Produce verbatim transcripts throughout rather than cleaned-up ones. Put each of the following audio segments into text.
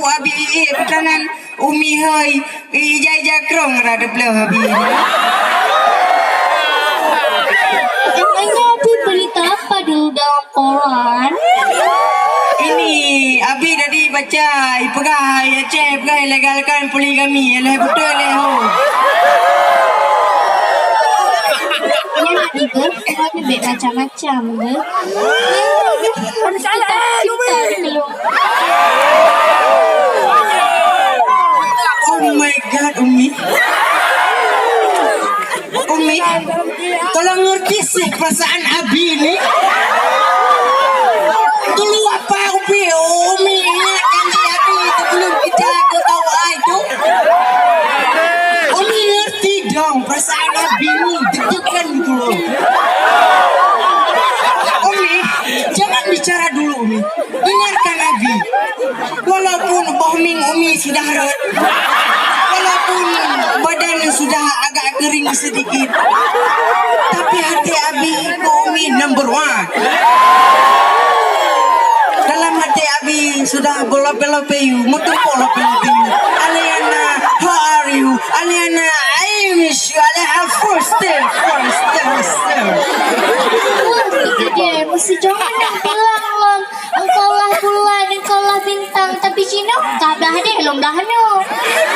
Abi ié peutangan Umi hai, ija-ija krong rada bleuh Abi. Emangnya Abi berita apa dulu dalam koran? Ini Abi tadi baca, ipeugah ya Aceh, ipeugah ilegalkan poligami, leh betul leh ho. Yang tiga, macam-macam ke? Harus kita cinta dulu. Oh my God, Umi. Umi, tolong ngerti sih perasaan Abi ni. Dulu apa Umi, Umi ingatkan di Abi sebelum kita ke bawah itu. Umi ngerti dong perasaan Abi ni, deg-degan gitu loh. Umi, jangan bicara dulu, Umi. Dengarkan Abi. Walaupun boh ming Umi sudah rot, walaupun badan sudah agak kering sedikit, tapi hati Abi ke Umi number one. Dalam hati Abi sudah berlapis-lapis, meutumpok lapis-lapis. Aliana, how are you? Aliana, I miss you. Aliana, first day, first day, first day. Wah, dia mesti jangan nak bilang, Lam. Engkaulah bulan, engkaulah bintang, tapi cinoe ka blah deh lom blah nyoe.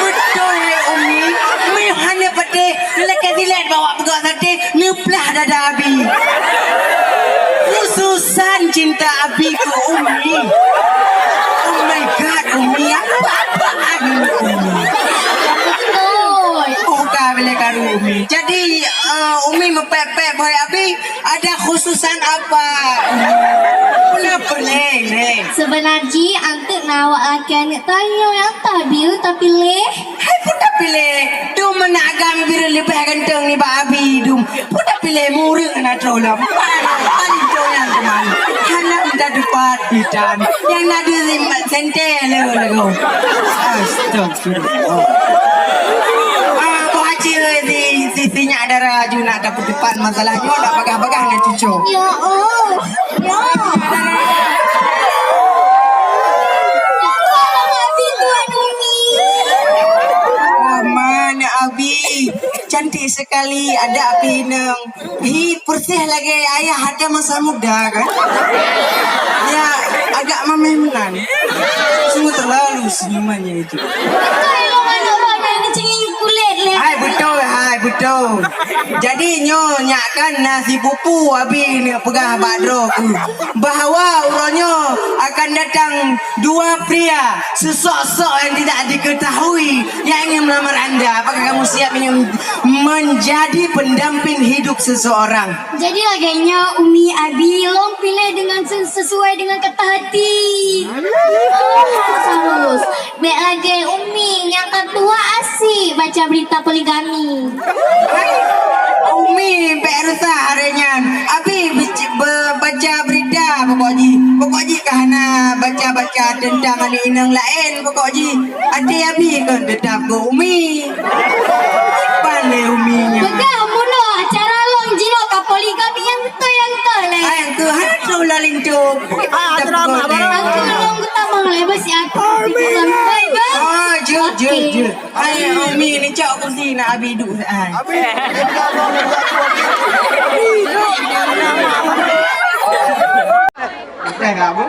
Betul, hai Umi. Meuh hana patéh, leuleukée silet bawa peugah saté, neuplah dada Abi. Khususan cinta Abi ke Umi. Oh my God, Umi, apa-apaan Umi. Betul. Oh, ka bilai karu Umi. Jadi, eh, Umi meupék-pék boh Abi, ada khususan apa? Pula peuleng, leng. Sebenar jih, anteuk na awak laki aneuk tanyoe nyang tabieu tapiléh. Hai, peue tapiléh? Dum meunak agam bireuen leubeh ganteng nibak Abi dum. Peue tapiléh, mureueng na troh lom. Pancong nyang keuman. Hana minta dupat pitan. Nyang na deuh sentée le lagoe. Astagfirullah. Ah, boh aci euy, si, si, si nyak dara aju nak dapeutupat masalah nyoe, nak bagah-bagah ngon cuco. Ya Allah. Ya. Tolong Abi, Tuan Umi. Oh, mana Abi? Cantik sekali, ada Abi inong. Hi, persis lagèe ayah ada masa muda kan? Ya, agak mameh meunan. Sungguh terlalu senyumannya itu. Betul, ilong aneuk roh nyan geucengeng kulét lé. Hai, betul, hai, betul. Jadi nyoe nyak kan na sipupu Abi neupeugah bak droe ku bahwa uroe nyoe akan datang dua pria, sesosok yang tidak diketahui yang ingin melamar anda. Apakah kamu siap ingin menjadi pendamping hidup seseorang? Jadi lagèe nyoe, Umi, Abi lôn piléh dengan se-, sesuai dengan kata hati. Oh, harus. Bèk lagèe Umi nyang ka tuha asyik baca berita poligami. Hai, Umi bèk reusah hari nyan. Abi beci-, be-, baca berita pokok jih. Pokok jih ka hana baca-baca tentang aneuk inong laén pokok jih. Até Abi kon teutap keu Umi. Pan lé Umi nyan. Peugah bunoe acara lôn jinoe ka poligami nyang beutôi nyang beutôi lé. Ai, keu hana troh lalintô. Ah, drama baru. Aku lôn geutamong lé beusiap. Amin. Baik, baik. Ah, jeuet, jeuet, jeuet. Ai, Umi ni cok kursi nak Abi duek ai. Abi. Teh lah, Bu.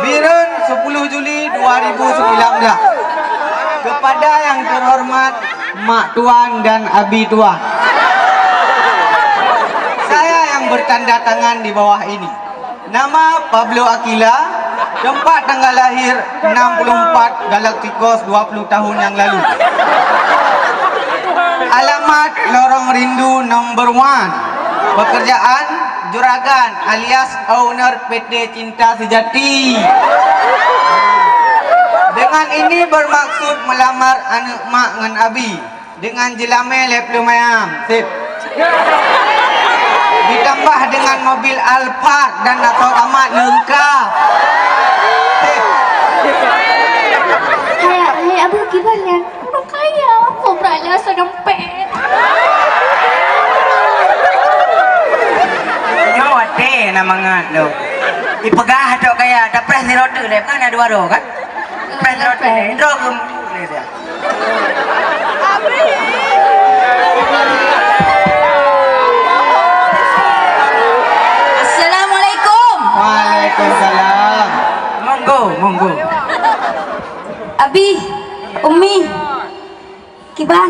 Bireuen sepuluh Juli dua ribu sembilan belas. Kepada yang terhormat Mak Tuan dan Abi Tuan. Saya yang bertanda tangan di bawah ini. Nama Pablo Aquila, tempat tanggal lahir enam puluh empat Galacticos dua puluh tahun yang lalu. Alamat Lorong Rindu number one. Pekerjaan juragan alias owner P T Cinta Sejati. Dengan ini bermaksud melamar aneuk mak ngon Abi. Dengan jeulamé lhèe plôh mayam. Sip. Ditambah dengan mobil Alphard dan atau amat leungkap. Sip. Hai, hai, Abu, kiban nyan? Ureueng kaya, kobra asa dompet. Nyoe watèe na mangat lom. Ipeugah tok kaya Kan ada dua roh kan? Pen roh pen. Roh gem. Assalamualaikum. Waalaikumsalam. Monggo, monggo. Abi, Umi, kiban.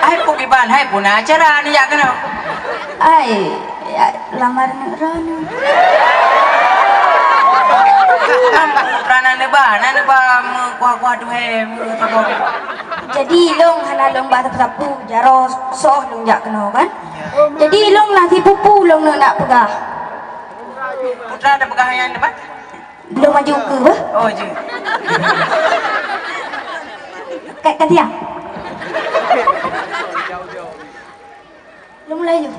Hai pu kiban, hai pu na acara ni jak keunoe. Ai, ya, lamar aneuk droeneuh. Kan putra na neuba, na neuba meukuah-kuah tuhé, meutabong. Jadi, lôn hana lôn ba sapeue-sapeue, jaroe soh lôn jak keunoe, kan? Jadi, lôn na sipupu lôn nak peugah. Putra ada peugah nyang depan? Belum maju ke bah? Oh, je. Kat, kat dia. Belum mulai je.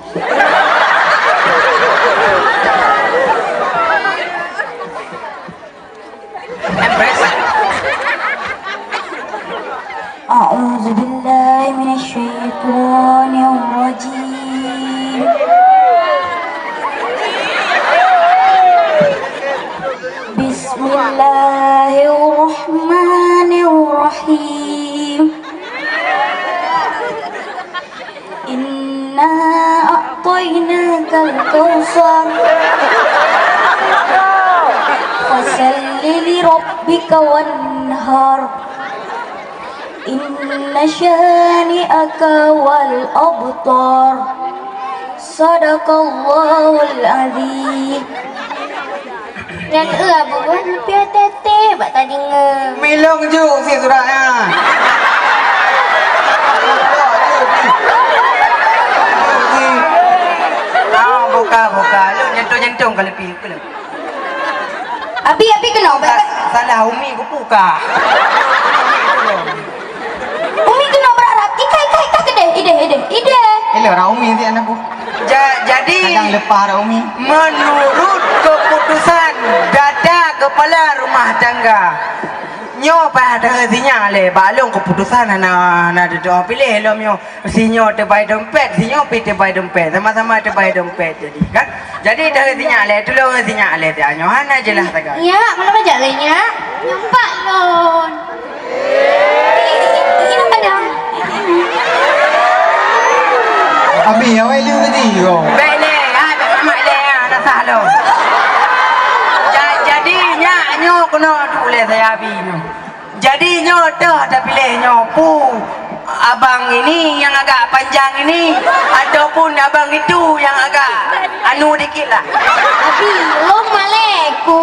أعوذ بالله من الشيطان الرجيم. بسم الله الرحمن الرحيم. إنا أعطيناك الكوثر. فصل لربك وانحر. إن شانئك هو الأبتر. صدق الله العظيم. Nyan eu Abu, leupie teuh bak tadeungoe. Milong ju si surat nyan. Ah, buka, buka. Lu nyentuh-nyentuh ka leupie. Abi, abi keunoe. Sa-, salah Umi buka. Umi keunoe beurarap. Ikai, ikai, ikai keudeh, ideh, ideh, ideh. Elok, orang Umi si anak bu. Ja-, jadi, kadang lepas orang Umi. Menurut keputusan data kepala rumah tangga, nyoe payah deuh sinyak lé, bak lôn keputusan hana, hana teutu'oh piléh lom nyoe. Sinyoe teubai dompet, sinyoe pi teubai dompet, sama-sama teubai dompet jadi, kan? Jadi deuh sinyak lé, tulông sinyak lé, nyoe hana jeulaih sagai. Nyak, mana bajak lé nyak? Nyumpak lôn. Ini, ini, ini apa dah? Abi, awai lu tadi, bro. Baik lé, ha, tak sama lé, ha, dah sah lom. Ja-, jadi, nyak, nyoe keunoe tu lé saya Abi nyoe. Jadi nyoe teuh tapiléh nyoe pu abang ini nyang agak panjang ini ataupun abang itu nyang agak anu dikit lah. Tapi lôn malée ku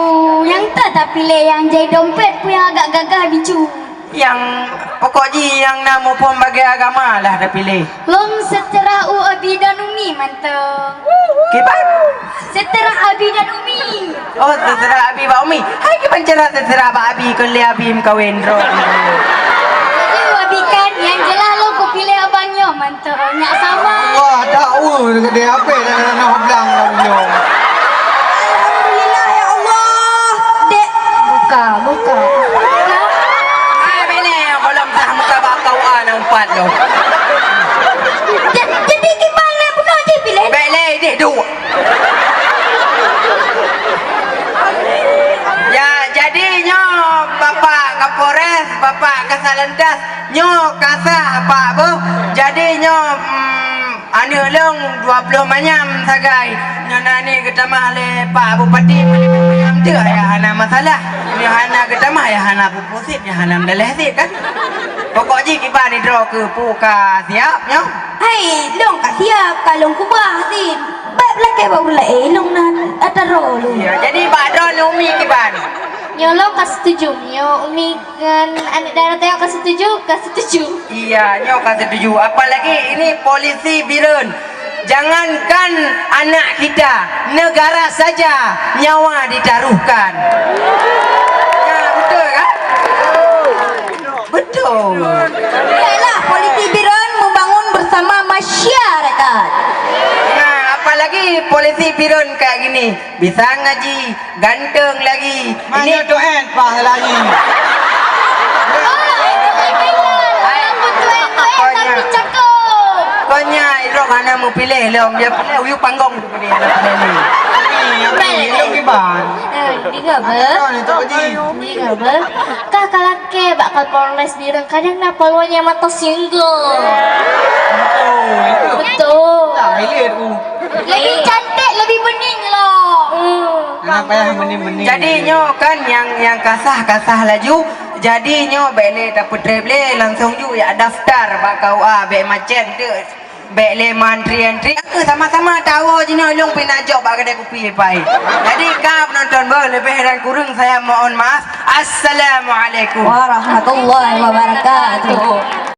nyang teuh tapiléh nyang jai dompet pu nyang agak gagah bicu. Nyang pokok jih nyang na muphom bagaih agama lah tapiléh. Lôn seuteurah u Abi dan Umi mantong. Kiban? Seuteurah Abi dan Umi. Oh, seuteurah Abi bak Umi. Hai kiban cara seuteurah bak Abi kon lé Abi meukawen droe. Jadi Abi kan nyang jeulaih lôn kupiléh abang nyoe mantong. Nyak sama. Wah, tahu deungon dia apa dah nak blang nyoe. Alhamdulillah ya Allah. Dek, buka, buka. Hai bini, belum sah muka bak kau ah, nampak tu. Ja-, jadi kiban lé bunoe jih piléh? Bèk lé, idéh duek. Ya, jadi nyoe Bapak Kapolres, Bapak Kasat Lantas, nyoe ka sah Pak boh. Jadi nyoe, mm, aneuk lôn dua ploh manyam sagai. Nyoe na ni geutamah lé Pak Bupati, manyam tu ya hana masalah. Nyoe hana geutamah ya hana Pusip nyan hana meudaleh sit kan? Pokok jih kiban droe keu pu ka siap nyoe? Hai, lôn ka siap, ka lôn keubah sit. Bèk peulakèe bak ureueng laén, lôn nan atra droe lôn. Ya, jadi bak droeneuh Umi kiban? Nyoe lôn ka setuju. Nyoe Umi ngon aneuk dara tanyoe ka setuju, ka setuju. Iya, nyoe ka setuju. Apalagi ini polisi Bireuen. Jangankan anak kita, negara saja nyawa ditaruhkan. Ya, betul kan? Betul. Yalah, polisi Bireuen membangun bersama masyarakat. Nah, apalagi polisi Bireuen kayak gini, bisa ngaji, ganteng lagi. Mana ini tu, eh, Pak lagi? Pokoknya, pokoknya, Irok hana mau pilih lom. Dia pilih uyup panggung tu pilih, hana pilih ni. Ini, ini, ini, ini, ini, ini. Eh, Ni ka beuh? Ni ka beuh? Ka kalakée bak Kapolres Bireung, kadang na polwan nyang mata singgong. Betul. Lebih cantik, lebih bening lah. Hmm. Jadi nyoe kan nyang, nyang kasah-kasah laju. Jadi nyoe bék lé tapeutrép lé, langsung ju jak daftar bak K U A, bék macet tu. Bék lé mantri-antri. Aku sama-sama tahu jinoe lôn pih nak jok bak kedai kupi pai. Jadi ka penonton beuh, lebih dan kurang saya mohon maaf. Assalamualaikum. Warahmatullahi wabarakatuh.